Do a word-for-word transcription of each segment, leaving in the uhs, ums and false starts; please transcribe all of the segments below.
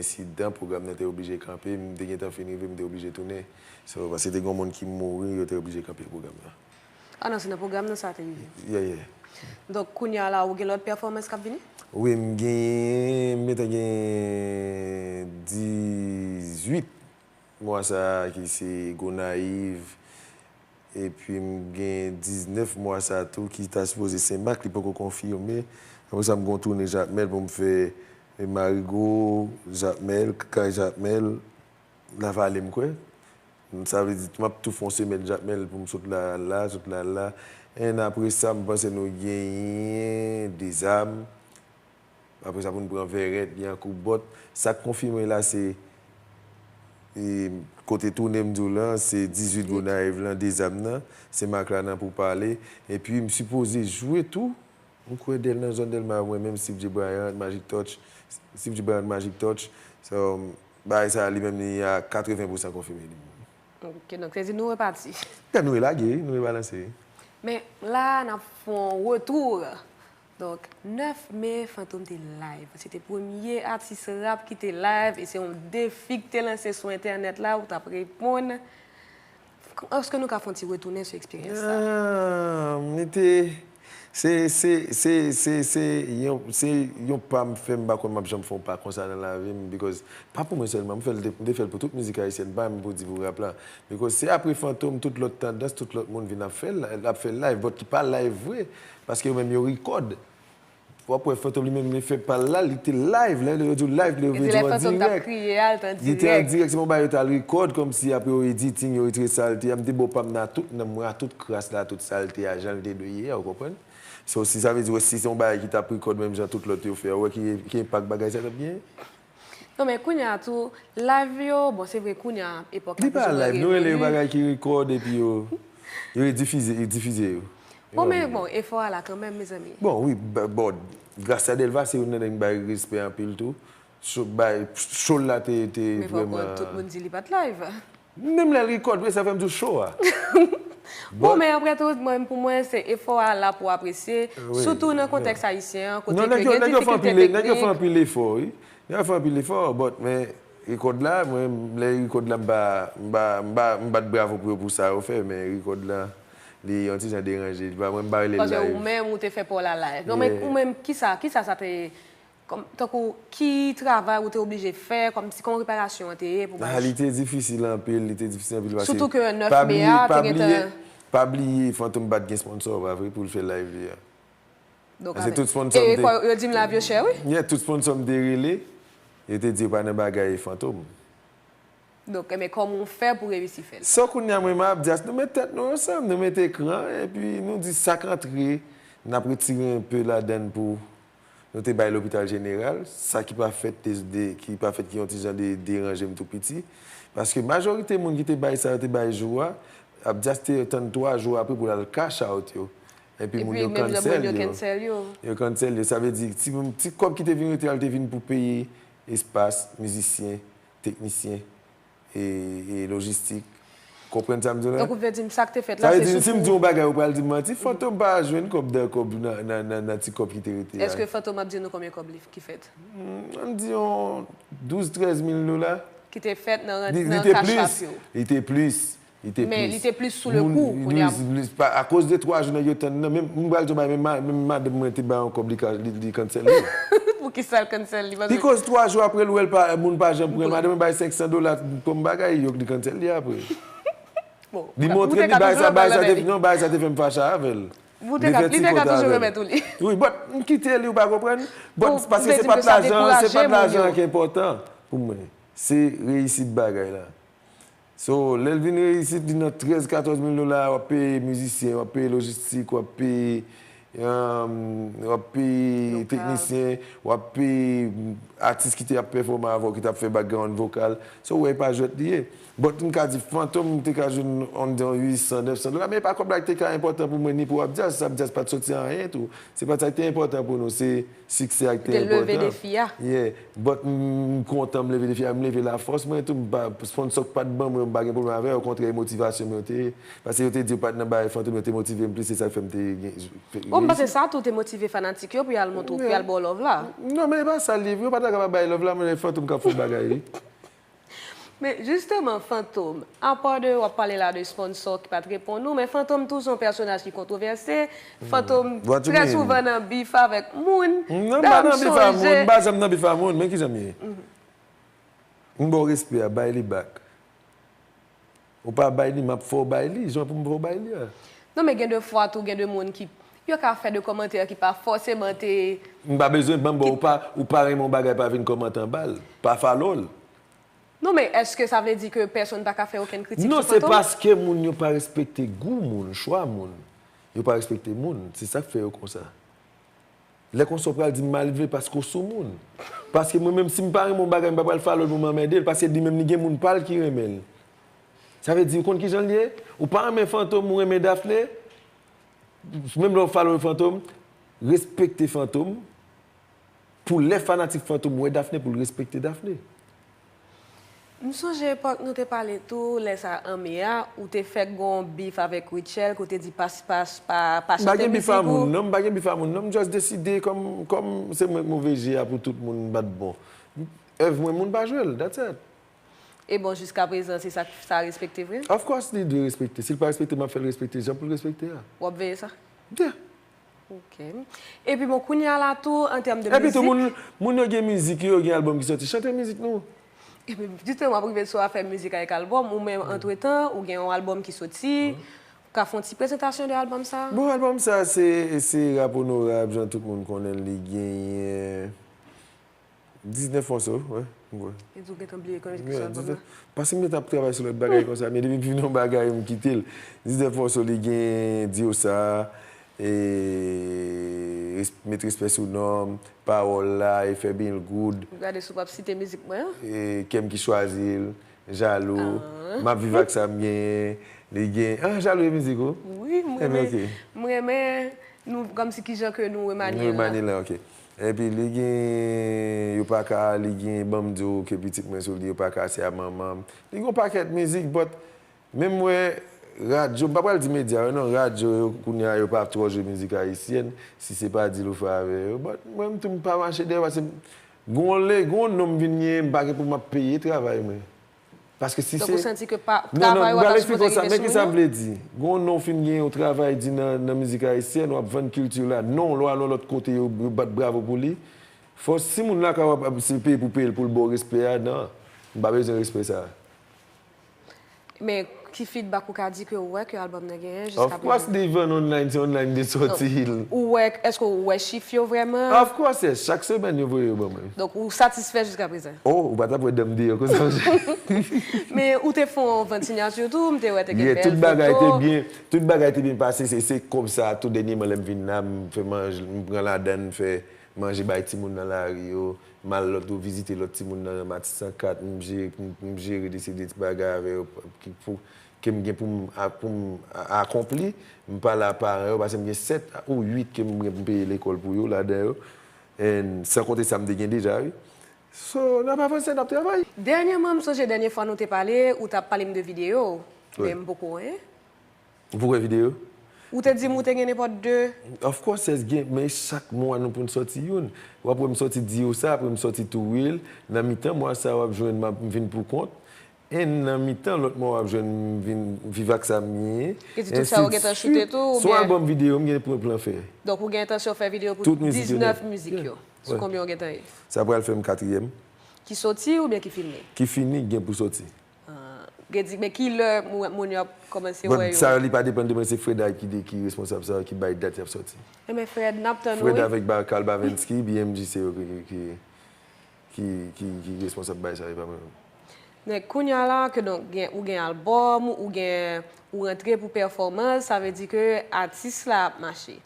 ensidan, pwogram nan te oblije kanpe, m te gentan fin rive, m te oblije tounen. So, paske te gen yon moun ki mouri, yo te oblije kanpe pwogram nan. Ah non, se nan pwogram nan sa te rive. Yeah, yeah. Donk, kounye a la, ou gen lòt pèfòmans k ap vini? Wi, m genyen, m gentan gen dizuit mwa sa a ki se Gonayiv, epi m gen diznèf mwa sa a tou ki ta sipoze Senmak, li poko konfime. Apre sa, m gen yon toune Jakmèl pou m fè, e, Marigo, Jakmèl, Kay Jakmèl, Lavale, m kwè. Sa vle di, m ap tou fè yon semèn Jakmèl pou m sot la, la, sot la, la. And apre sa, m panse nou genyen Dezam. Apre sa, pou n pran Vèrèt, Lyankou, Bòt. Sa k konfime la, se, e, kote toune m di w lan, se dizuit Gonayiv lan, Dezam nan, Senmak la nan pou pale. Epi, m sipoze jwe tou. M kwè Dèl nan zòn Dèlma, mwen menm, Steve J Bryant, Magic Touch, Steve J Bryant, Magic Touch. So, bagay sa a, li menm, li a katreven pousan konfime li menm. Ok, donk, se di nou repati. Kè nou relage, wi, nou rebalanse, wi. Men la, n ap fè yon retou. Donk, nèf me, Fantom te live. Se te premye atis rap ki te live, e se yon defi ki te lanse sou entènèt la, ou t ap reponn. Èske nou ka fè yon ti retounen sou eksperyans sa? Ah, m te, se, se, se, se, se yon, se yon pa m fè, m pa kwè m ap janm fè yon pa konsa nan lavi m, because pa pou mwen sèlman, m fè l, m te fè l pou tout mizik ayisyèn, pa menm pou di pou rap la. Because se apre Fantom, tout lòt tandans, tout lòt moun vin ap fè l, ap fè l live, but li pa live vre, paske yo menm yo record. W ap wè Fantom li menm li fè pa l la, li te live, lè yo di w live, li vle di w an dirèk. Li te an dirèk, se pa yon bagay yo t al record, kòmsi apre yo editing, yo retire salte a, m te ba w pa m nan tout nanm mwen, a tout kras la, tout salte a, jan l te dwe ye a, ou konprann? So, si sa vle di, wè, si se yon bagay ki t ap record menm jan tout lòt yo fè a, ou wè ki, ki enpak bagay sa t ap genyen? Non, men kounye a tou, live yo, bon, se vre, kounye a, epòk la, li pa live, nou rele yo bagay ki record epi yo, yo redifize, yo difize yo. Bon, men bon, efò a la kanmenm, mezanmi. Bon, wi, bon, Gracia Delva se youn nan nèg m bay respè anpil tou. Show, bay, show l la te, te vrèman. Men fòk tout moun di li pa t live. Menm lè l record, wi, sa fè m di w show a. Bon, men apre tou, mwen, pou mwen, se efò a la pou apresye, sitou nan kontèks ayisyen an, kote ke gen difikilte teknik. Nèg yo fè anpil efò, wi. Nèg yo fè anpil efò, but, men, record la, mwen, lè record la, m pa, m pa, m pa, m bat bravo pou yo pou sa yo fè, men record la, li yon ti jan deranje, li pa, mwen, m pa rele l live. Paske ou menm, ou te fè pa w la live. Non, men ou menm, kisa, kisa sa te, Kòm, tankou, ki travay ou te oblije fè, kòmsi, kòman preparasyon an te ye pou bagay? Ah, li te difisil anpil, li te difisil anpil, paske. Sitou ke nèf me a, te gentan. Pa bliye, pa bliye, Fantom pa t gen sponsor, pa vre, pou l fè live li a. Paske tout sponsor m te. E yo di m live yo chè, wi. Yeah, tout sponsor m te rele, yo te di yo pa nan bagay Fantom. Donk, enben, kòman w fè pou reyisi fè l? So, kounye a, mwen, m a Abdias, nou met tèt nou ansanm, nou met ekran, epi nou di sa k antre, n ap retire enpe ladann pou nou te bay Lopital Jeneral, sa ki pa fèt te, de, ki pa fèt ki yon ti jan de, deranje m tou piti. Paske majorite moun ki te bay sa yo, te bay jou a, Abdias te tann twa jou apre pou l al cash out yo. Epi moun yo cancel yo. Yo cancel yo. Sa vle di, ti, ti kòb ki te vin rete a, l te vin pou peye espas, mizisyen, teknisyen, e, e lojistik. Konprann sa m di w la? Donk, ou vle di m sa k te fèt la, se sou kou. Sa vle di, si m di w yon bagay, ou pral di m manti. Fantom pa jwenn kòb nan kòb nan, nan, nan, nan ti kòb ki te rete a. Èske Fantom ap di nou konbyen kòb li, ki fèt? Hmm, ann di yon douz, trèz mil dola. Ki te fèt nan, nan cash app yo. Li te plis. Li te plis. Li te plis. Men li te plis sou le kou, kounye a. Akoz de twa jou nèg yo tann nan, menm, m pral di w bagay, menm, menm madanm mwen te bay yon kòb, li, li, li cancel li. Poukisa l cancel li? Because twa jou apre l wè l pa, moun pa janm pran l, madanm mwen bay senk san dola kòm bagay, yo, li cancel li apre. Li montre m li bagay sa, bagay sa te, non, bagay sa te fè m fache avè l. Li te ka, li te ka toujou remèt ou li. Wi, but m kite li, ou pa konprann? But paske se pa t lajan, se pa t lajan ki enpòtan pou mwen. Se reyisit bagay la. So, lè l vin reyisit, li nan trèz, katòz mil dola, w ap peye mizisyen, w ap peye lojistik, w ap peye, w ap peye teknisyen, w ap peye atis ki te ap pèfòme avè w, ki t ap fè background vokal. So, w wè, e pa jwèt li ye. But m ka di, Fantom, m te ka jwenn andidan uit san, nèf san dola, men e pa kòb la ki te ka enpòtan pou mwen, ni pou Abdias. Abdias pa t soti anyen tou. Se pa t sa ki te enpòtan pou nou, se siksè a ki te enpòtan. Ou te leve defi a. Yeah. But m, m kontan m leve defi a, m leve lafòs mwen tou, m pa, sponsor k pa t ban mwen, m pa gen pwoblèm avè yo, okontrè, e motivasyon mwen yo te ye. Paske yo te di yo pa t nan bagay Fantom, yo te motive m plis, se sa k fè m te gen, M panse sa tou te motive fanatik yo pou y al montre w, pou y al ba w love la. Non, men e pa sa l ye vre, yo pa ta kapab bay love la, men Fantom k ap fè yon bagay, wi. Men jisteman, Fantom, apa de w ap pale la de sponsò ki pa t reponn ou, men Fantom tou se yon pèsonaj ki kontwovèse, Fantom trè souvan nan bif avèk moun. Non, m pa nan bif a moun, m pa janm nan bif a moun, men kijan m ye? M ba w respè a, bay li back. Ou pa bay li, m ap fè w bay li, jan pou m fè w bay li a. Non, men gen de fwa tou, gen de moun ki, yo ka fè de kòmantè ki pa fòseman te... M pa bezwen, ban m ba w, ou pa, ou pa renmen yon bagay, pa vin kòmante anba l, pa follow l. Non, men èske sa vle di ke pèsonn pa ka fè okenn kritik sou Fantom? Non, se paske moun yo pa respekte gou moun, chwa moun. Yo pa respekte moun, se sa k fè yo konsa. Lè konsa w pral di m mal vle paske w sou moun. Paske mwen menm si m pa renmen yon bagay, m pa pral follow l pou m anmède l, paske li menm li gen moun pa l ki renmen l. Sa vle di, ou konn kijan l ye? Ou pa renmen Fantom, ou renmen Daphné? Menm lè w follow Fantom, respekte Fantom. Pou lè fanatik Fantom wè Daphné, pou l respekte Daphné. M sonje epòk nou te pale tou, lè sa an me a, ou te fèk gon bif avèk Rutshelle, ke w te di pas, pas, pa, pa chante mizik ou. M pa gen bif a moun, non, m pa gen bif a moun, non, m just deside kòm, kòm se mwen k move je a pou tout moun bat bon. Èv mwen, moun pa jwe l, that's it. E bon, jiskaprezan, se sa, sa respekte vre? Of course, li dwe respekte. Si l pa respekte, m ap fè l respekte jan pou l respekte a. W ap veye sa? Yeah. Ok. Epi bon, kounye a la tou, an tèm de mizik. Epi tou, moun, moun yo gen mizik yo, yo gen albòm ki soti. Chante mizik nou. Epi, jisteman, w ap rive sou afè mizik avèk albòm, ou menm, antretan, ou gen yon albòm ki soti. Ou ka fè yon ti prezantasyon de albòm sa a? Bon, albòm sa a, se, se Rap Onorab, jan tout moun konnen l, li genyen diznèf mòso, wi, m kwè. E di w gentan bliye kòman ki se albòm nan? Paske m gentan ap travay sou lòt bagay konsa, men depi m fin yon bagay, m kite l. Diznèf mòso, li gen Di w sa, e, res-, Met respè sou non m, Pawòl la, Efè Feel Good. M gade si w p ap site mizik mwen an. E, Kè m ki chwazi l, Jalou, M ap viv ak sa m genyen, li gen, ah, Jalou e mizik ou? Wi, m renmen, m renmen nou, kòmsi kijan ke nou remanye l la. Nou remanye l la, ok. Epi li gen, yo pa ka, li gen, ban m di w ke pitit mwen sou li, yo pa ka, se a manman m. Li gen yon pakèt mizik, but menm mwen, radyo, m pa pral di medya yo non, radyo yo, kounye a, yo pa twò jwe mizik ayisyèn, si se pa dil ou fè avè yo. But mwen, m tou, m pa mache dèyè, paske m, gon lè, gon non m vin genyen, m pa gen pou m ap peye travay mwen. Paske si se... Donk, ou santi ke pa, travay w ap sipòte rive sou moun yo? Men kisa m vle di? Gon non w fin gen yon travay di nan, nan mizik ayisyèn, w ap vann kilti w la. Non, lè w al yon lòt kote, yo, yo bat bravo pou li. Fò si moun la ka w ap, ap se peye pou peye l, pou l ba w respè a, non. M pa bezwen respè sa a. Men ki feedback ou ka di ke w wè ke albòm nan genyen jiska prezan? Of course, li vann online, se online li te sòti l. Ou wè, èske w wè chif yo vrèman? Of course, yes. Chak semèn yo voye yo ban mwen. Donk, ou satisfè jiska prezan? Oh, ou pa t ap wè dan m deyò konsa. Men ou te fè yon vant siyati tou, m te wè te gen bèl foto. Yeah, tout bagay te byen, tout bagay te byen pase. Se, se konsa, tou dènyèman, lè m vin la, m fè manje, m pran ladan, m fè manje bay timoun nan lari yo. M al lòt, vizite lòt timoun nan Matisan kat, m jere, m, m jere de se de ti bagay avè yo, ki, pou, ke m gen pou m, a, pou m a, akonpli. M pale a paran yo, paske m gen sèt ou uit ke m gen pou m peye lekòl pou yo, ladan yo. And san konte sa m te gen deja, wi. So, n ap avanse, n ap travay. Dènyèman, m sonje dènye fwa nou te pale, ou t ap pale m de videyo w, men m poko wè. Ou poko wè videyo? Ou te di m ou te gen nenpòt de. Of course, yes, gen, men chak mwa nou pou n sòti youn. W ap wè m sòti Di w sa, apre m sòti Tou Real. Nan mitan mwa sa, w ap jwenn m ap vin pou kont. And nan mitan lòt mwa, w ap jwenn m vin viv ak sa m genyen. E ti tout sa yo gentan choute tou, oubyen? Se yon albòm videyo, m gen plen plan fè. Donk, ou gen entansyon fè videyo pou diznèf mizik yo? Sou konbyen w gentan ye? Sa pral fè m katriyèm. Ki sòti oubyen ki filme? Ki fini, gen pou sòti. Ah, gen di, men ki lè moun, moun yo ap kòmanse wè yo? Bon, sa yo, li pa depann de mwen, se Freda ki de, ki responsab sa, ki bay dat y ap sòti. Enben, Fred, n ap tann ou, wi. Fred avèk ba-, Carl Bavensky, B M G, se yo ki, ki, ki, ki, ki responsab bay sa, e pa mwen menm. Donk, kounye a la, ke donk, gen, ou gen albòm, ou gen, ou rantre pou pèfòmans, sa vle di ke atis la ap mache.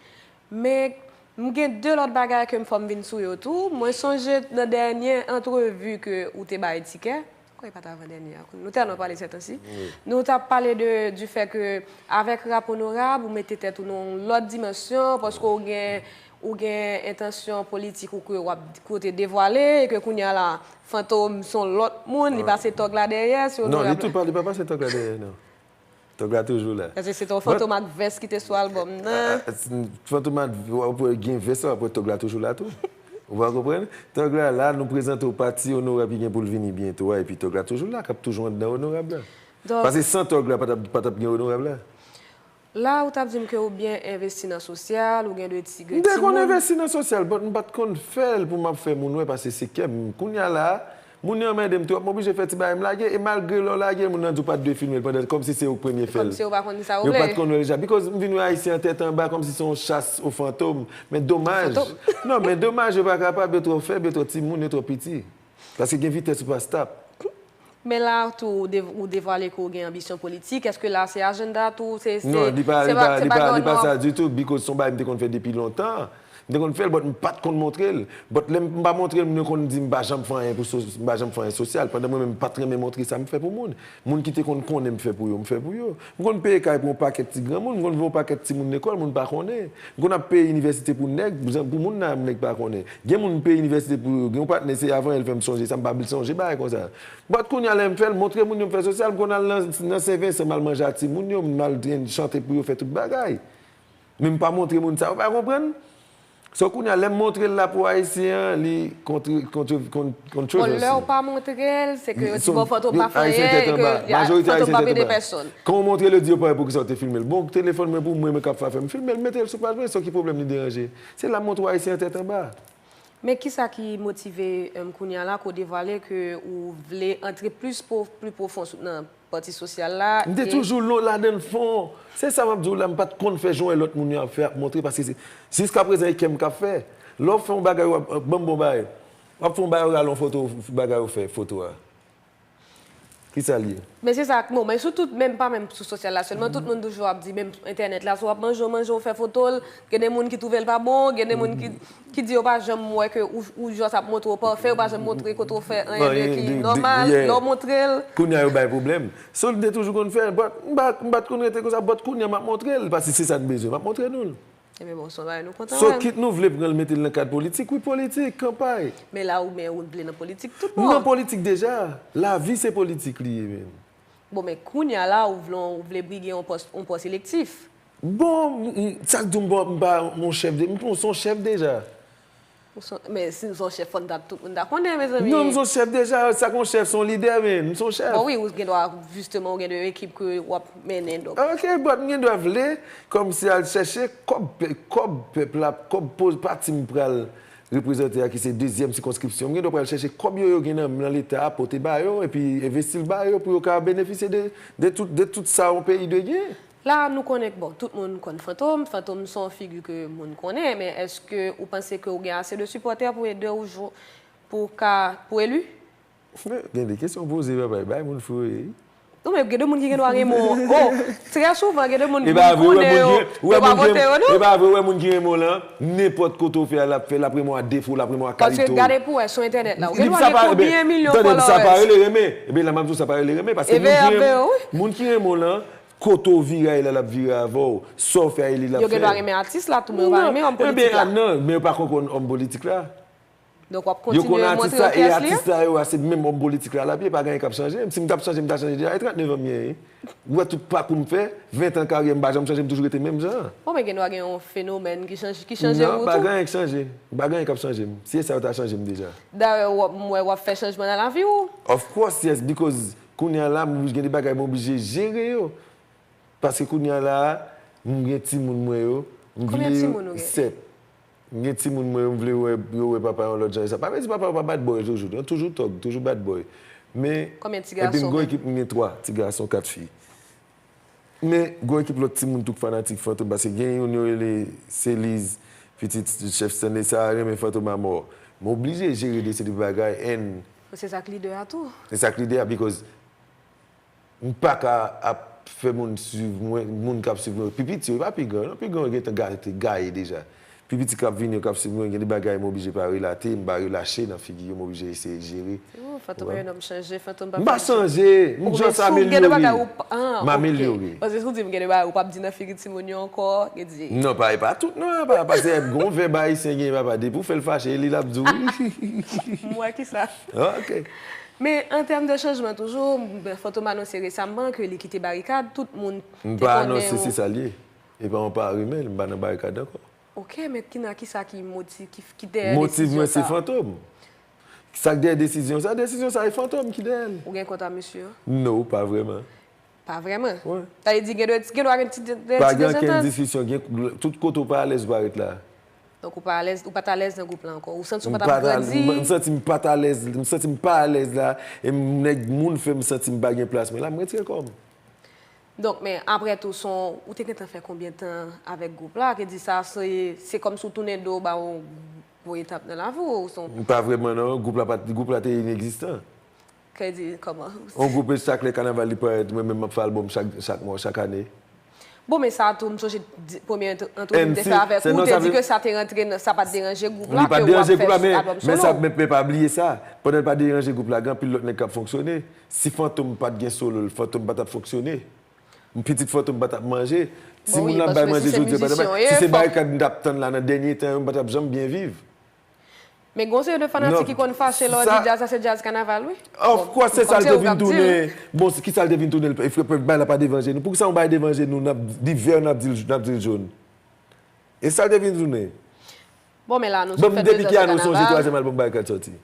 Men, m gen de lòt bagay ke m fò m vin sou yo tou. Mwen sonje nan dènye antrevi ke ou te bay Tikè, m kwè e pa t avan dènye a, nou tèlman pale sètansi. Wi. Nou t ap pale de, du fait que, avèk Rap Onorab, ou mete tèt ou nan yon lòt dimansyon, paske ou gen, ou gen entansyon politik ou ke w ap, ke w te devwale, e ke kounye a la, Fantom se yon lòt moun, li pase tòg la dèyè, se Onorab la. Non, li tou pa, li pa pase tòg la dèyè, non. Tòg la toujou la. Paske se te yon fantom ak vès ki te sou albòm nan. Fantom ak, w ap wè gen vès la, w ap wè tòg la toujou la tou. Ou pa konprann? Tòg la la, nou prezante w pati onorab ki gen pou l vini byento a, epi tòg la toujou la, k ap toujou anndan onorab la. Paske san tòg la, pa t ap, pa t ap gen onorab la. La, ou t ap di m ke ou byen envesti nan sosyal, ou gen de ti, gen timoun. M te konn envesti nan sosyal, but m pa t konn fè l pou m ap fè moun wè, paske se kè m. Kounye a la, moun yo anmède m twòp, m oblije fè ti bagay, m lage, e malgre lè w lage l, moun nan di w pa t dwe filme l pandan, kòmsi se ou k premye fè l. Kòmsi yo pa konn ki sa yo vle. Yo pa t konn wè l deja. Because m vin wè Ayisyen an tèt anba, kòmsi se yon chas o fantom. Men domaj. Non, men domaj, yo pa kapab, yo twò fèb, yo twò timoun, yo twò piti. Paske gen vitès ou pa stop. Men la tou, ou devwale ke w gen anbisyon politik. Èske la se ajanda tou? Se, se, se pa, se pa, se pa sa ditou, because se yon bagay m te konn fè depi lontan. M te konn fè l, but m pa t konn montre l. But lè m pa montre l, moun yo konn di m pa janm fè anyen pou, m pa janm fè anyen sosyal. Pandan mwen menm, m pa t renmen montre sa m fè pou moun. Moun ki te konn konnen m fè pou yo, m fè pou yo. M konn peye kay pou yon pakèt ti granmoun, m konn voye yon pakèt timoun lekòl, moun pa konnen. M konn ap peye inivèsite pou nèg, pou moun nan nèg pa konnen. Gen moun m peye inivèsite pou yo, gen yon patnè, se avan yè l fè m sonje sa, m pa byen sonje bagay konsa. But kounye a lè m fè l, montre moun yo m fè sosyal, m konn al nan, nan Sen Vensan, m al manje ak timoun yo, m al chante pou yo, fè tout bagay. Men m pa montre moun sa, ou pa konprann? So kounye a lè m montre l la pou Ayisyen an, li controversial. Bon, lè w pa montre l, se ke yo di bon, fantom pa fè anyen, e ke fantom p ap ede pèsonn. Kan w montre l, yo di yo pa wè poukisa w te filme l. Bon, telefòn mwen pou mwen, mwen k ap fè afè m, filme l, mete l sou paj mwen, so ki pwoblèm li deranje? Se la m montre w Ayisyen an tèt anba. Men kisa ki motive, em, kounye a la ke w devwale ke ou vle antre plis pwo, pli pwofon sou, nan pati sosyal la? M te toujou ladan l fon. Se sa m ap di w la, m pa t konn fè jan w wè lòt moun yo ap fè, ap montre, paske se, jiskaprezan, e kè m k ap fè. Lè w fè yon bagay, w ap, ban m bon bagay. W ap fè yon bagay, w rale yon foto, bagay ou fè, foto a. Kisa l ye? Men se sa, bon, men sou tout, menm pa menm sou sosyal la sèlman, tout moun toujou ap di, menm entènèt la, si w ap manje, w manje, w fè foto l, gen de moun ki twouve l pa bon, gen de moun ki, ki di yo pa janm wè ke ou, ou just ap montre w pafè, yo pa janm montre kote w fè anyen de ki nòmal, lè w montre l. Kounye a yo bay pwoblèm. So, m te toujou konn fè, but m pa, m pa t konn rete konsa, but kounye a m ap montre l, paske se sa n bezwen, m ap montre nou l. Ebyen bon, se yon bagay nou kontan wè. So, kit nou vle pran l mete l nan kad politik, wi, politik, kanpay. Men la ou, men ou vle nan politik tout bon. Nou nan politik deja. Lavi se politik li ye, menm. Bon, men kounye a la, ou vle, ou vle brige yon pòs, yon pòs elektif. Bon, m, m, sa k di w m pa, m pa yon chèf de, m se yon chèf deja. Men si nou se yon chèf, fò n ta, tout moun ta konnen, mezanmi. Non, m se yon chèf deja. Sa k yon chèf, se yon lidè, men. M se yon chèf. Bon, wi, ou gen dwa, jisteman, ou gen de ekip ke w ap mennen, donk. Ok, but m gen dwa vle, kòmsi al chèche kòb, kòb pèp la, kòb poz pati m pral reprezante a, ki se dezyèm sikonskripsyon. M gen dwa pral chèche kòb yo, yo gen nan, nan Leta a, pote ba yo, epi envesti l ba yo pou yo ka benefisye de, de tout, de tout sa yon peyi dwe genyen. La, nou konnen, bon, tout moun konn Fantom. Fantom se yon figi ke moun konnen, men èske ou panse ke ou gen ase de sipòtè pou ede w jou, pou w ka, pou eli? Gen de kesyon w poze, papa, bay moun fou yo ye, wi. Non, men gen de moun ki gen dwa renmen w. Oh, trè souvan, gen de moun, moun konnen yo, yo pa vote yo, non? E pa vre, ou wè moun ki renmen w lan, nenpòt kote w fè a, l ap fè, l ap renmen w a defo, l ap renmen w a kalite w. Paske gade pou w wè sou entènèt la, ou gen dwa gen konbyen milyon followers? Sa pa rele renmen. Ebyen, la m ap di w, sa pa rele renmen, paske moun ki renmen w, moun ki renmen w lan, kote w vire a, e la l ap vire avè w. Sa w fè a, e li l ap fè. Yo gen dwa renmen atis la tou, men yo pa renmen òm politik la. Ebyen, non, men yo pa konn òm politik la. Donk, w ap kontinye montre yo kiyès li ye? Yo konn atis la, e atis la yo a, se menm òm politik la l ap ye, pa gen anyen k ap chanje. Si m t ap chanje, m ta chanje deja, e trannèf an m ye, wi. Ou wè tout pakou m fè, ven tan karyè m, m pa janm chanje, m toujou rete menm jan an. Bon, men gen dwa gen yon fenomèn ki chanje, ki chanje w tou. Non, pa gen anyen k chanje. Pa gen anyen k ap chanje m. Si se sa, yo ta chanje m deja. Dayè, w ap, m wè w ap fè chanjman nan lavi w. Of course, yes, because kounye a la, m gen de bagay m oblije jere yo. Paske kounye a la a, m gen timoun mwen yo, m vle yo. Konbyen timoun ou gen? Sèt. M gen timoun mwen yo, m vle wè, yo wè papa yo yon lòt jan. E sa pa vle di papa yo pa bad boy toujou, non, toujou tòg, toujou bad boy. Men, epi m gwo ekip, m gen twa ti gason, kat fi. Men, gwo ekip lòt timoun tou k fanatik Fantom, paske gen youn yo rele Seliz, pitit Chèf Stanley, sa a renmen Fantom amò. M oblije jere de seri de bagay, and. Se sa k lide a tou. Se sa k lide a, because M pa ka ap fè moun swiv mwen, moun k ap swiv mwen yo pi piti yo, e pa pi gran yo non, pi gran yo gentan gate, gaye deja. Pi piti k ap vini yo, k ap swiv mwen, gen de bagay m oblije pa relate, m pa relache nan figi yo, m oblije eseye jere. Oh, Fantom pa yon nonm chanje, Fantom pa fè. M pa chanje, m just amelyore. M amelyore. Paske si w di m gen de bagay ou p ap di nan figi timoun yo ankò, gen di. Non, pa, e pa tout non, e pa, paske gen yon vèb ayisyen genyen, papa, depi w fè l fache, e li l ap di w wi. M wè kisa. Ok. Men an tèm de chanjman toujou, Fantom anonse resamman ke li kite Barikad, tout moun te konnen. M pa anonse, se sa l ye. E pa yon pa rimè, m pa nan Barikad ankò. Ok, men ki nan, ki sa ki motiv, ki, ki dèyè desizyon sa? Motiv mwen se Fantom. Sa k dèyè desizyon sa? Desizyon sa e Fantom ki dèyè l. Ou gen kont a mesye an? No, pa vrèman. Pa vrèman? Wi. Sa vle di gen dwa, gen dwa gen ti de, de, ti dezantant? Pa gen ankenn diskisyon. Gen, tout kote w pa alèz ou pa ret la. Donk ou pa alèz, ou pa t alèz nan gwoup la ankò. Ou santi w pa t ap grandi? M santi m pa t alèz, m santi m pa alèz la. E m, nèg moun fè m santi m pa gen plas mwen la, m retire kò m. Donk, men apre tou, se yon, ou te gentan fè konbyen tan avèk gwoup la? Ki di sa, se, se kòmsi w tounen do w ba yon gwo etap nan lavi w, ou se yon... Pa vrèman non, gwoup la pa t, gwoup la te inegzistan. Ki di, kòman? Yon gwoup, chak lè kanaval li parèt, mwen menm m ap fè albòm chak, chak mwa, chak ane. Bon, men sa tou, m sonje di, premye entèvyou m te fè avèk ou, ou te di ke sa te rantre nan, sa pa t deranje gwoup la, ke w ap fè albòm solo. Li pa t deranje gwoup la, men, men sa, men, men pa bliye sa. Pandan l pa deranje gwoup la, gen anpil lòt nèg k ap fonksyone. Si Fantom pa t gen solo l, Fantom pa t ap fonksyone. Pitit Fantom pa t ap manje. Timoun ap bay manje jodi a, pa t ap bay. Si se Barikad m t ap tann la nan dènye tan yo, m pa t ap janm byen viv. Men gon seri de fanatik ki konn fache lè w di djaz la se djaz kanaval, wi. Of course, se sa l te vin tounen. Bon, ki sa l te vin tounen? Bay la pa devan je nou. Poukisa yon bay devan je nou, n ap di vè, n ap di l, n ap di l jòn? E sa l te vin tounen. Bon, men la, nou sot fè dezan kanaval. Ban m depi ki ane w sonje twazyèm albòm Barikad sòti?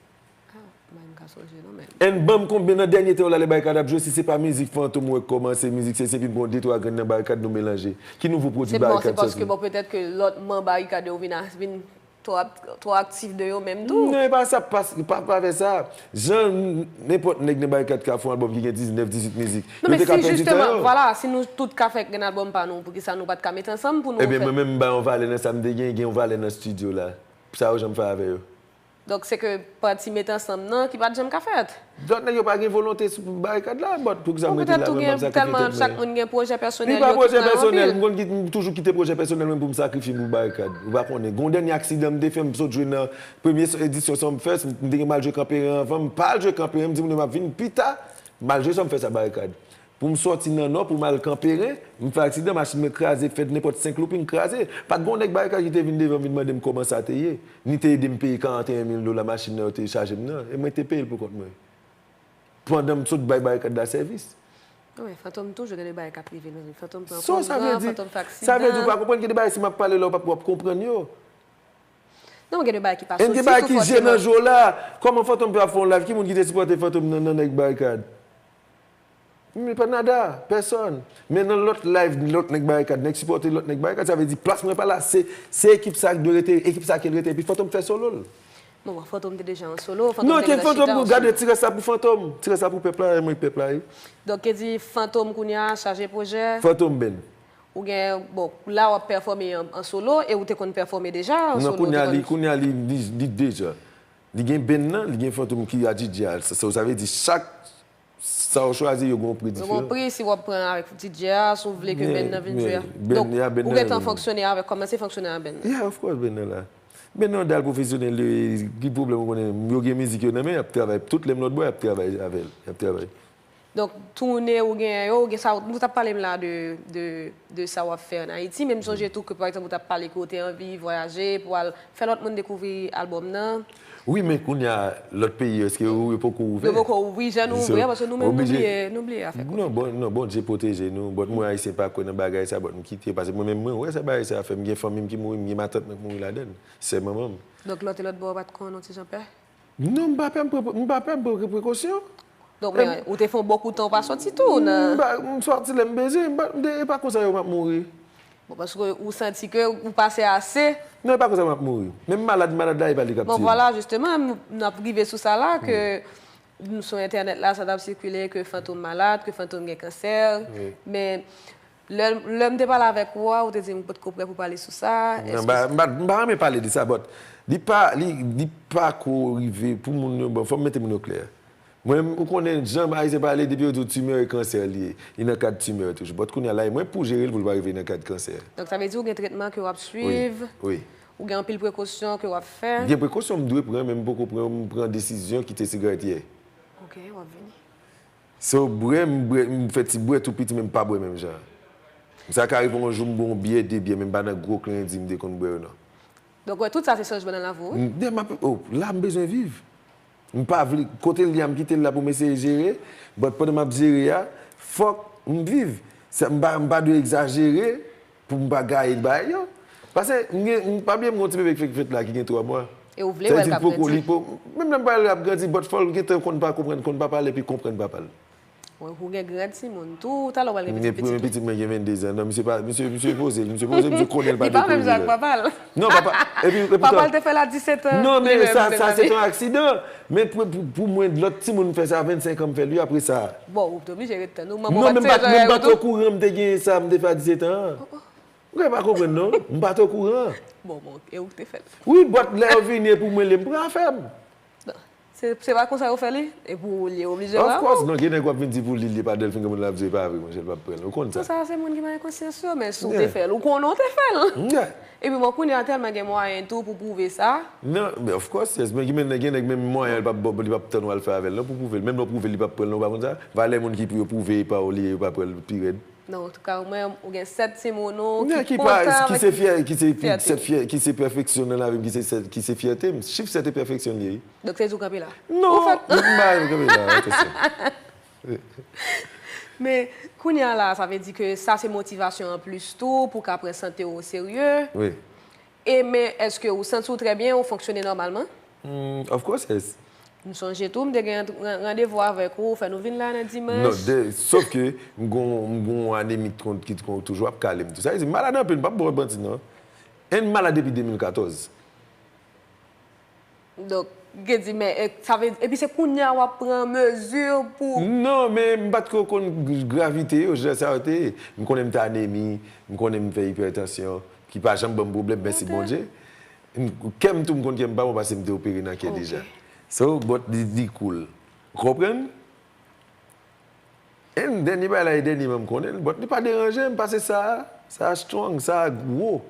Ah, m pa ka sonje non, men. And ban m konbyen nan dènye tan yo la lè Barikad ap jwe, si se pa mizik Fantom ou wè k kòmanse, mizik se, se epi bon de twa grenn nan Barikad nou melanje. Ki nouvo pwodui Barikad sòti? Se paske, bon, petèt ke lòt manm Barikad yo vin a, vin twò, twò aktif de yo menm tou. Non, e pa sa, pa, pa, pa fè sa. Jan nenpòt nèg nan Barikad ka fè yon albòm ki gen diznèf, dizuit mizik, yo te ka pèdi tan yo. Non, men si jisteman, vwala, si nou tout ka fè grenn albòm pa nou, poukisa nou pa t ka met ansanm pou nou fè? Ebyen, mwen menm, m ba yon valè nan sa m te gen, gen yon valè nan estidyo la. Sa yo janm fè avè yo. Donk, se ke pati met ansanm nan ki pa t janm ka fèt. Lòt nèg yo pa gen volonte sou Barikad la, but poukisa m rete la, mwen, m ap sakrifye tèt mwen? Chak moun gen pwojè pèsonèl yo, tout nan anpil. Li pa pwojè pèsonèl, m konn ki, m toujou kite pwojè pèsonèl mwen pou m sakrifye m pou Barikad. Ou pa konnen. Gon dènye aksidan m te fè, m sot jwe nan premye edisyon Sumfest, m te gen m al jwe Kanperen anvan, m pa al jwe Kanperen, m di moun yo m ap vin pita, m al jwe Sumfest a Barikad. Pou m sòti nan Nò, pou m al Kanperen, m fè aksidan, machin mwen kraze, fè nenpòt senk looping, kraze. Pa t gon nèg Barikad ki te vin devan m vin mande m kòman sa te ye, ni te ede m peye karanteyen mil dola machin nan yo te chaje m nan, e mwen te peye l pou kont mwen. Pandan m sot bay Barikad la sèvis. Wi, Fantom toujou gen de bagay k ap rive nan vi. Fantom pran kouri, Fantom fè aksidan. Sa vle di ou pa konprann gen de bagay si m ap pale la, w p ap, w ap konprann yo. Non, gen de bagay ki pa soti tou fòseman. Gen de bagay ki je nan je w la. Kòman Fantom ap fè yon live? Ki moun ki te sipòte Fantom nan, nan nèg Barikad? Men pa nada, pèsòn. Men nan lòt live, lòt nèg Barikad, nèg sipòte lòt nèg Barikad, sa vle di plas mwen pa la, se, se ekip sa k dwe rete, ekip sa ke l rete, epi Fantom fè solo l. Bon, Fantom te deja an solo, Fantom te gentan chita an solo. Non, ke Fantom pou gade ti rès la pou Fantom, ti rès la pou pèp la, e mwen pèp la, wi. Donk, ke di Fantom kounye a chaje pwojè? Fantom band. Ou gen, bon, la w ap pèfòme an, an solo, e ou te konn pèfòme deja an solo, ou te konn... Non, kounye a li, kounye a li, li, li deja. Li gen band nan, li gen Fantom ki a D J a. Sa, sa, sa vle di chak, sa w chwazi, yo gen yon pri diferan. Yo gen yon pri, si w ap pran avèk D J a, si w vle ke band nan vin jwe a. Donk, ou gentan fonksyone avèk, kòmanse fonksyone avèk band nan. Yeah, of course, band nan la. Band nan dal pwofesyonèl, yo, ki pwoblèm ou konnen, yo gen mizik yo nan men, y ap travay. Tout lè m lòt bò, y ap travay avè l, y ap travay. Donk, toune ou genyen yo, ou gen sa, ou t ap pale m la de, de, de sa w ap fè ann Ayiti, men m sonje tou ke, pa egzanp, ou t ap pale ke w te anvi vwayaje pou w al fè lòt moun dekouvri albòm nan. Wi, men kounye a, lòt peyi yo, èske yo, yo poko ouvè? Yo poko ouvri je nou, wi, paske nou menm, nou bliye, nou bliye afè kote. Non, bon, non, Bondye pwoteje nou. But mwen, Ayisyen pa kwè nan bagay sa, but m kite, paske mwen menm, mwen wè sa bagay sa fè. M gen fanmi m ki mouri, m gen matant mwen ki mouri ladann, sè manman m. Donk, lòt e lòt bò, w pa t konn yon ti jan pè? Non, m pa pè, m pran, m pa pè, m pran prekosyon. Donk, men, ou te fè yon bon kout tan, ou pa sòti tou nan... M pa, m sòti lè m bezwen, m pa, m te, e pa konsa yo m ap mouri. Bon, paske ou santi ke ou pase ase. Non, e pa konsa m ap mouri. Menm malad, malad la, e pa li k ap tiye m. Bon, vwala, jisteman, nou, n ap rive sou sa la, ke sou entènèt la, sa t ap sikile ke Fantom malad, ke Fantom gen kansè. Wi. Men, Lè, lè m te pale avèk ou a, ou te di m ou potko prè pou pale sou sa. Non, m pa, m pa, m pa renmen pale de sa, but li pa, li, li pa ko rive pou moun yo, bon, fò m mete moun yo klè. Mwen, ou konnen, jan Ayisyen pale, depi yo di w timè, e kansè li ye. Li nan kad timè toujou. But kounye a la, e mwen pou jere l pou l pa rive nan kad kansè. Donk, sa vle di ou gen tretman ke w ap swiv? Wi, wi. Ou gen anpil prekosyon ke w ap fè? Gen prekosyon m dwe pran, men m poko pran, m pran desizyon kite sigarèt yè. Ok, w ap vini. So, bwè, m bwè, m fè ti bwè tou piti, men m pa bwè menm jan. Sa ka rive yon jou m bwè yon byè, de byè, men m pa nan gwo klendi m te konn bwè yo, non. Donk, wè, tout sa se chanjman nan lavi w, wi. M, de, m ap, oh, la, m bezwen viv. M pa vle, kote l ye a, m kite l la pou m eseye jere, but pandan m ap jere a, fòk m viv. Sa, m pa, m pa dwe egzajere pou m pa gaye bagay yo. Paske m gen, m pa bliye m gen yon ti bebe k fèk fèt la ki gen twa mwa. E ou vle wè l k ap grandi? Menm lè m pa wè l ap grandi, but fò l gentan konn pa konprann, konn pa pale, epi konprann papa l. Ou gen gran timoun tou, talè w pral gen pitit pitit. Men pitit mwen gen venndezan. Non, misye pa, misye, misye poze, misye poze, misye konnen l pa dwe poze. Li pa menm jan ak papa l. Non, papa, epi, epi papa l te fè l a disèt an. Non, men sa, sa se yon aksidan. Men pou, pou, pou mwen, lòt timoun fè sa, vennsenk an m fè l, wi, apre sa. Bon, ou te oblije ret tann ou. Manman w pa t sere jan yo tou? Non, men m pa t okouran m te gen sa, m te fè a disèt an. Ou pa konprann, non? M pa t okouran. Bon, bon, e ou k te fè l. Wi, but lè yo vini, e pou mwen l ye, m pran afè m. Se, se pa konsa yo fè li? E pou ou l ye, oblije wè. Of course, non, gen nèg w ap vin di pou li l ye, pa Delphin, gen moun l ap di e pa vre, monchè, l p ap pran l. Ou konn sa. Sa se moun ki pa gen konsyans yo, men si w te fè l, ou konnen w te fè l. Epi bon, kounye a tèlman gen mwayen tou pou pwouve sa. Non, men of course, yes, men gen nèg, gen nèg menm mwayen l p ap ba w, li p ap tann w al fè avè l, non, pou pwouve l. Menm lè w pwouve l, li p ap pran l, non, ou pa konn sa? Valè moun ki pou yo pwouve e pa w li ye, yo pa pran l pi rèd. Non, antouka, ou menm, ou gen sèt timoun ou ki kontan, ki se fyè, ki se, ki se fyè, ki se pèfeksyon nan lavi m, ki se, ki se fyète m. Chif sèt e pèfeksyon li ye. Donk, se di w kanpe la? Non, m pa kanpe la, atansyon. Men, kounye a la, sa vle di ke sa se motivasyon anplis tou pou w ka pran sante w oserye. Wi. E men, èske ou santi w trè byen, ou fonksyone nòmalman? Hmm, of course, yes. M sonje tou, m te gen ran-, randevou avèk ou, fè nou vin la nan dimanch. Non, de, sof ke m gon, m gon anemi ki, ki toujou ap kale m tou. Sa vle di, m malad anpil, m p ap ba w manti, non. And m malad depi de mil katòz. Donk, gen di, men, e, sa vle, epi se kounye a w ap pran mezi pou... Non, men m pa t ko konn gravite yo, jan sa yo te ye. M konnen m te anemi, m konnen m fè ipètansyon, ki pa janm ban m pwoblèm, mèsi Bondye. M, kè m tou, m konn kè m pa bon paske m te opere nan kè deja. So, but li, li cool. Ou konprann? And dènye bagay la, e dènye m konnen l, but li pa deranje m, paske sa, sa strong, sa gwo.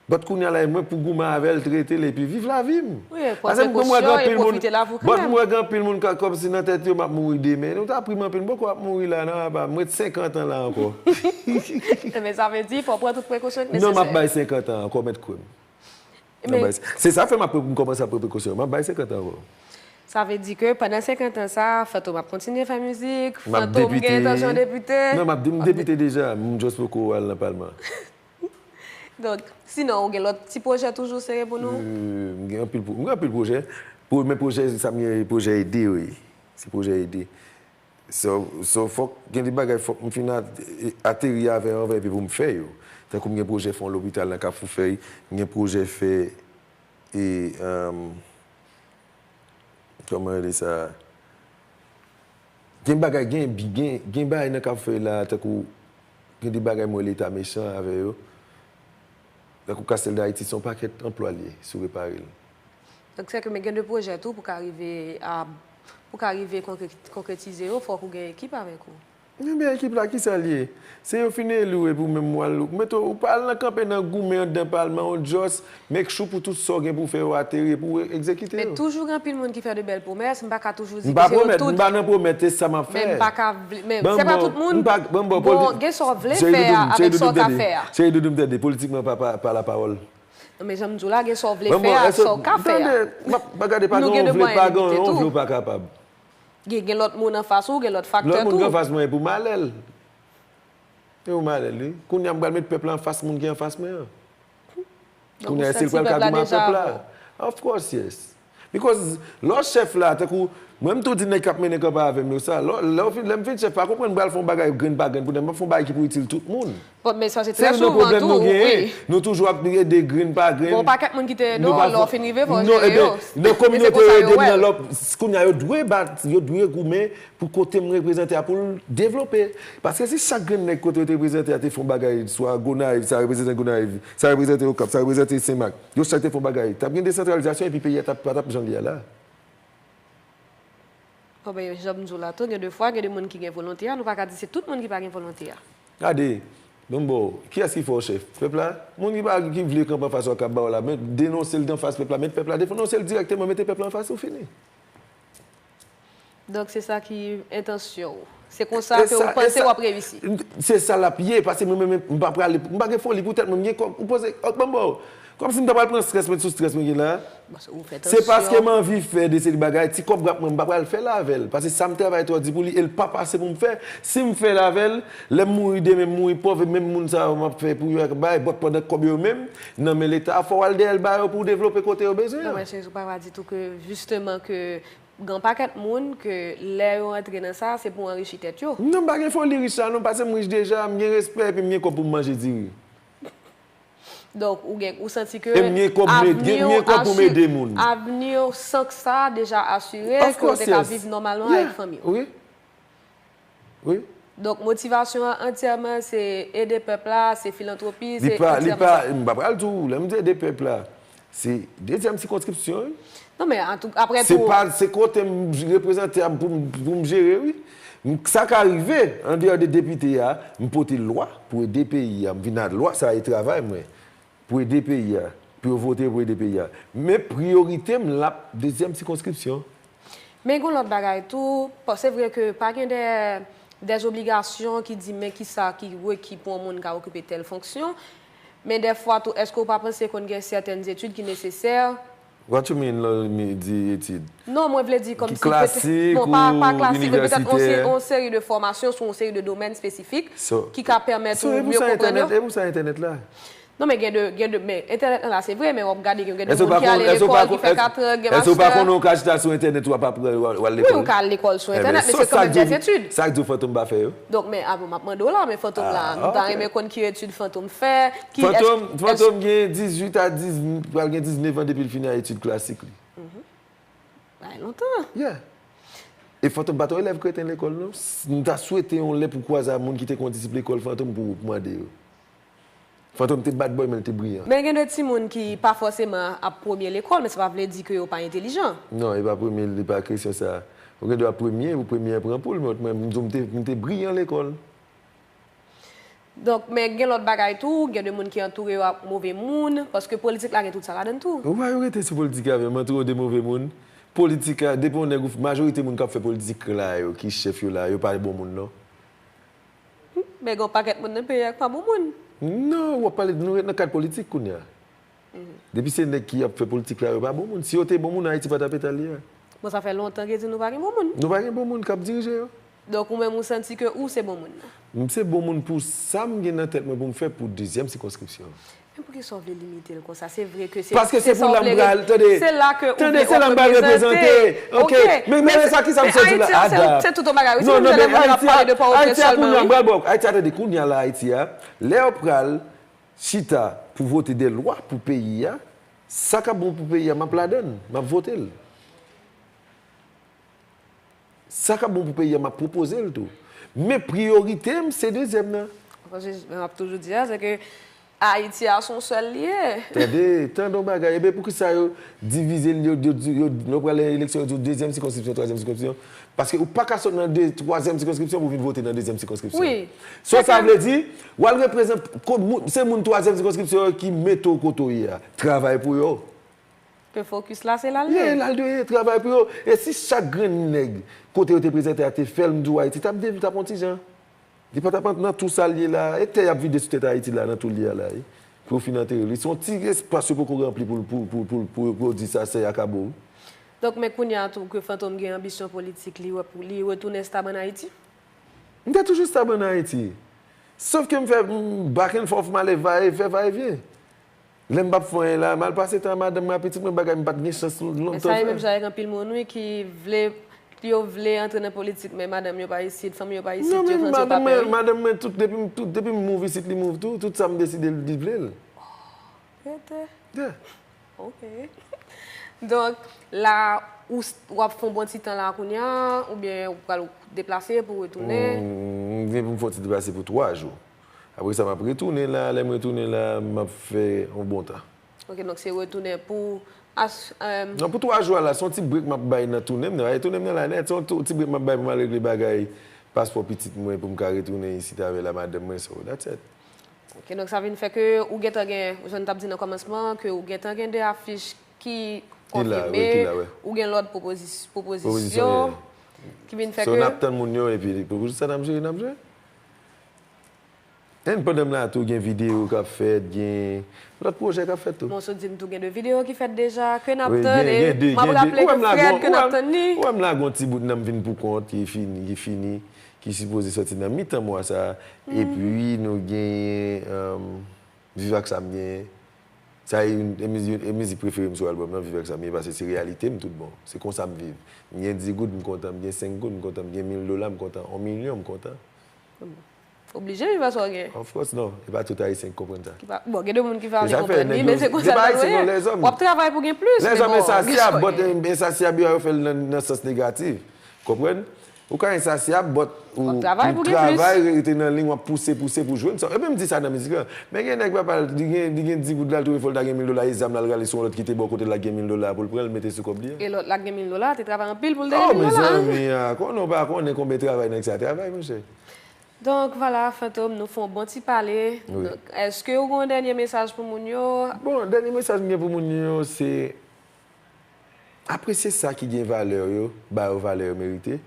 But kounye a la, e mwen pou goumen avè l, trete l, epi viv lavi m. Wi, pran prekosyon e pwofite lavi w kanmenm. But m wè gen anpil moun ka, kòmsi nan tèt yo, m ap mouri demen. Nou ta pri m anpil, m poko ap mouri la, non, apa, m ret senkant an la ankò. Men sa vle di, fò w pran tout prekosyon ki nesesè. Non, m ap bay senkant an ankò, mèt kwè m. Se sa fè m ap, m kòmanse ap pran prekosyon. M ap bay senkant an ankò. Sa vle di ke pandan senkant an sa a, Fantom ap kontinye fè mizik, Fantom gen entansyon depite. Non, m ap de-, m depite deja, m just poko al nan palman. Donk, sinon, ou gen lòt ti pwojè toujou sere pou nou? Euh, m gen anpil pwo-, m gen anpil pwojè. Premye pwojè, sa m gen, pwojè ede, wi. Se pwojè ede. So, so, fòk gen de bagay, fòk m fin a-, ateri avè yo anvan epi pou m fè yo. Tankou m gen pwojè fè yon lopital nan Kafou Fèy, m gen pwojè fè, e, um, kòman rele sa? Gen bagay, gen, gen, gen bagay nan Kafou Fèy la, tankou gen de bagay mwen rele ta mechan avè yo. Tankou Castel d'Haïti, se yon pakèt anplwa l ye, si w repare l. Donk, sèke men gen de pwojè tou pou ka rive a, pou ka rive konkre-, konkretize yo, fòk ou gen ekip avèk ou. Men, men ekip la, kisa l ye? Se yo fin eli w epi w menm w al, ou mete w, ou pa al nan kanpe nan goumen anndan palman, ou just make sure pou tout sa w gen pou w fè yo ateri epi w egzekite yo. Men toujou gen anpil moun ki fè de bèl pwomès, m pa ka toujou di ke se yo tout. M pa pwomèt, m pa nan pwomèt, se sa m ap fè. Men m pa ka vle, men se pa tout moun. Bon, gen sa w vle fè a avèk sa w ka fè a. Cheri Doudou, m tande, politikman pa, pa, pa lapawòl. Non, men jan m di w la, gen sa w vle fè a, sa w ka fè a. Tande, m ap, pa gade, pa gen yon vle, pa gen yon vle, ou pa kapab. Gen, gen lòt moun anfas ou, gen lòt faktè tou. Lòt moun ki anfas mwen, e pou malè l. E pou malè l, wi. Kounye a, m pral met pèp la anfas moun ki anfas mwen an. Kounye a, se l pral ka goumen ak pèp la. Of course, yes. Because lè w chèf la, tankou, mwen m tou di nèg k ap mennen kanpay avè m yo sa, lè, lè w fin, lè m fin chèf, pa konprann m pral fè yon bagay grenn pa grenn pou nèg, m ap fè yon bagay ki pou itil tout moun. Bon, men sa se trè souvan tou, wi. Nou toujou ap ede grenn pa grenn. Bon, pakèt moun ki te ede w, lè w fin rive, fò w jere yo. Nan kominote yo ede m nan lòt, kounye a yo dwe bat, yo dwe goumen pou kote m reprezante a pou l devlope. Paske si chak grenn nèg kote yo te reprezante a te fè yon bagay, swa Gonayiv, sa reprezante Gonayiv, sa reprezante Okap, sa reprezante Senmak, yo chak te fè yon bagay, t ap gen desantralizasyon epi peyi a t ap, pa t ap jan l ye a la. Bon, ben, jan m di w la tou, gen de fwa, gen de moun ki gen volonte a, nou pa ka di se tout moun ki pa gen volonte a. Gade, ban m ba w, kiyès ki fè w chèf? Pèp la? Moun ki pa, ki vle kanpe anfas ou a k ap ba w la, men denonse l anfas pèp la, met pèp la, denonse l dirèkteman, mete pèp la anfas ou, fini. Donk, se sa ki entansyon w. Se konsa ke ou panse w ap reyisi. Se sa l ap ye, paske mwen menm, m pa prale, m pa gen foli pou tèt mwen, m gen kòb, ou poze, ok, ban m ba w. Kòmsi m ta pral pran strès mwen sou strès mwen gen la. Se paske m anvi fè de seri bagay, ti kòb rap mwen, m pa pral fè l avè l. Paske sa m travay twò di pou li, e l pa pase pou m fè. Si m fè l avè l, lè m mouri demen, m mouri pòv, e menm moun sa yo m ap fè pou yo ak bay, bòt pandan kòb yo menm, nan men Leta, fò w al dèyè l ba yo pou w devlope kote yo bezwen an. Non, men se ou pa va di tou ke, jisteman, ke gen yon pakèt moun ke lè yo antre nan sa, se pou anrichi tèt yo. Non, m pa gen foli rich la non, paske m rich deja, m gen respè, epi m gen kòb pou m manje diri. Donk, ou gen, ou santi ke avni w, avni w san k sa deja asire, ke w te ka viv nòmalman avèk fanmi w. Wi. Wi. Donk, motivasyon an antyèman se ede pèp la, se filantwopi, se antyèman sa. M pa pral di w, lè m di ede pèp la, se dezyèm sikonskripsyon, wi. Non, men, an tou, apre tou. Se pa, se kote m reprezante a pou m, pou m jere, wi. M, sa ka rive, andeyò de depite a, m pote lwa pou ede peyi a. M vin ak lwa, sa e travay mwen. Pou ede peyi a. Pou yo vote pou ede peyi a. Men priyorite m l ap dezyèm sikonskripsyon. Men gen yon lòt bagay tou, pa, se vre ke pa gen de, de obligasyon ki di men kisa ki reki pou yon moun ka okipe tèl fonksyon. Men dèfwa tou, èske w pa panse konn gen sètèn etid ki nesesè? What you mean, lè w di etid? Non, mwen vle di kòmsi petèt, non, pa, pa klasik, men petèt yon se-, yon seri de fòmasyon sou yon seri de domèn espesifik ki ka pèmèt ou mye konprann yo. E pou sa entènèt la? Non, men gen de, gen de, men entènèt lan la, se vre, men w ap gade gen, gen de moun ki ale lekòl, ki fè katran, gen mastè. Èske w pa konnen w ka chita sou entènèt, w ap aprann, w al lekòl? Wi, ou ka al lekòl sou entènèt, men se kanmenm dè etid. Sa k di w Fantom pa fè yo? Donk, men, a, bon, m ap mande w la, men Fantom la, nou ta renmen konn ki etid Fantom fè, ki, Fantom, Fantom gen dizuit a diz, pral gen diznèf an depi l fini a etid klasik li. Bay lontan. Yeah. E Fantom pa t yon elèv kreten lekòl, non. M ta swete yon lè pou kwaze a moun ki te kon disip lekòl Fantom pou, pou mande yo. Fantom te bad boy, men l te briyan. Men gen de timoun ki pa fòseman ap premye lekòl, men sa pa vle di ke yo pa entelijan. Non, e pa premye, e pa kesyon sa. Ou gen dwa premye, ou premye pran poul, men mwen, m di w, m te, m te briyan lekòl. Donk, men gen lòt bagay tou, gen de moun ki antoure yo ak move moun, paske politik la gen tout sa ladan l tou. Ou pa rete sou politik avè m, antoure w de move moun. Politik la, depi yon nèg ou, majorite moun k ap fè politik la yo, ki chèf yo la, yo pa bon moun, non. Hmm, men gen yon pakèt moun nan peyi a k pa bon moun. Non, w ap pale, nou ret nan kad politik kounye a. Depi se nèg ki ap fè politik la, yo pa bon moun. Si yo te bon moun, Ayiti pa t ap eta l ye a. Bon, sa fè lontan ke di nou pa gen bon moun. Nou pa gen bon moun k ap dirije yo. Donk, ou menm, ou santi ke ou se bon moun nan? M se bon moun pou sa m gen nan tèt mwen pou m fè pou dezyèm sikonskripsyon. Men poukisa w vle limite l konsa? Se vre ke se, paske se pou la m pral, tande, se la ke ou vle reprezante. Ok, men, men sa, kisa m sot di la? Ayiti, se, se tout yon bagay, wi. Non, non, men Ayiti a, Ayiti a kounye a, m pral ba w, Ayiti a, tande, kounye a la, Ayiti a, lè yo pral chita pou vote de lwa pou peyi a, sa k ap bon pou peyi a, m ap ladan l, m ap vote l. Sa k ap bon pou peyi a, m ap pwopoze l tou. Men priyorite m, se dezyèm nan. Paske, m ap toujou di a, se ke Ayiti a se yon sèl li ye. Tande, tande yon bagay. Ebyen, poukisa yo divize l, yo, yo, yo, yo, lè yo pral eleksyon, yo di w dezyèm sikonskripsyon, twazyèm sikonskripsyon? Paske ou pa ka sot nan de, twazyèm sikonskripsyon pou vin vote nan dezyèm sikonskripsyon. Wi. So, sa vle di, w al reprezante, se moun twazyèm sikonskripsyon yo ki mete w kote w ye a. Travay pou yo. Ke fokis la, se l al ye. Ye, l al dwe travay pou yo. E si chak grenn nèg, kote yo te prezante a, te fè l, m di w Ayiti t ap dev-, t ap yon ti jan. Li pa t ap ant nan tou sa l ye la. E tè y ap vide sou tèt Ayiti la, nan tou l ye a la, wi. Pou yo fin antere l. Se yon ti espas yo poko ranpli pou, pou, pou, pou, pou, pou yo di sa se akabo, wi. Donk, men kounye a tou, ke Fantom gen anbisyon politik, li wè pou li retounen estab ann Ayiti? M te toujou estab ann Ayiti. Sof ke m fè, m, back and forth, m ale va e, fè va e vyen. Lè m p ap fè anyen la, m al pase tan ak madanm mwen ak pitit mwen, bagay m pa t gen chans lontan fè. Men sa e menm jan avèk anpil moun, wi, ki vle, yo vle antre nan politik, men madanm yo pa isit, fanmi yo pa isit, yo santi yo pa pè, wi. Non, men madanm mwen, madanm mwen, tout, depi m, tout, depi m move isit, li move tou, tout sa m deside, li vle l. Rete. Yeah. Ok. Donk, la, ou s-, w ap fè yon bon ti tan la kounye a, oubyen ou pral deplase pou retounen? Mm, m vin pou m fè yon ti deplase pou twa jou. Apre sa, m ap retounen la. Lè m retounen la, m ap fè yon bon tan. Ok, donk se retounen pou as-, euh, non, pou twa jou a la, se yon ti break m ap bay nan tounen m nan. E tounen m nan la nèt, se yon tou, ti break m ap bay pou m al regle bagay paspò pitit mwen, pou m ka retounen isit avè la madanm mwen, so that's it. Ok, donk sa vin fè ke ou gentan gen, jan n t ap di nan kòmansman an, ke ou gentan gen de afich ki konfime, ou gen lòt pwopozis-, pwopozisyon. Ki vin fè ke... So, n ap tann moun yo, epi pou sa n ap jere, n ap jere. And pandan m la tou, gen videyo k ap fèt, gen lòt pwojè k ap fèt tou. Bon, so di m tou gen de videyo ki fèt deja, ke n ap tann, e m ap raple ke Fred, ke n ap tann li. Ou wè m la gon ti bout nan m vin pou kont, ki fini, ki fini, ki sipoze sòti nan mitan mwa sa, epi nou genyen, um, Viv ak sa m genyen. Sa e youn e mizik, e mizik prefere m sou albòm nan, Viv ak sa m genyen, paske se reyalite m tout bon. Se konsa m viv. M gen dis goud, m kontan, m gen senk goud, m kontan, m gen mil dola, m kontan, yon milyon, m kontan. Oblije viv ak sa w gen. Of course, non. E pa tout Ayisyen ki konprann sa. Bon, gen de moun ki pa vle konprann li, men se konsa l ye. W ap travay pou gen plis, men bon, gen sa w gen. Ensasyab, but ensasyab yo, yo fè l nan, nan sans negatif. Konprann? Ou ka ensasyab, but ou travay, rete nan liy, w ap pouse, pouse pou jwenn sa. E menm di sa nan mizik la. Men gen nèg papa, li gen, li gen dis goud la, l twouve fò l ta gen mil dola, e zam la, l rale sou yon lòt ki te bò kote l la, gen mil dola pou l pran, l mete sou kòb li a. E lòt la gen mil dola, te travay anpil pou l te gen mil dola. Oh, mezanmi, konnen w pa konnen konbyen travay nèg sa travay, monchè. Donk, vwala, Fantom, nou fè yon bon ti pale. Donk, èske ou gen yon dènye mesaj pou moun yo? Bon, dènye mesaj m gen pou moun yo, se apresye sa ki gen valè yo, ba yo valè yo merite,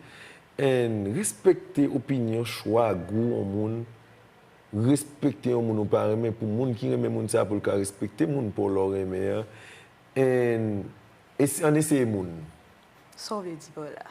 and respekte opinyon, chwa, gou yon moun, respekte yon moun ou pa renmen pou moun ki renmen moun sa pou l ka respekte moun pa w lè w renmen an, and ann eseye moun. Sa w vle di pa w la?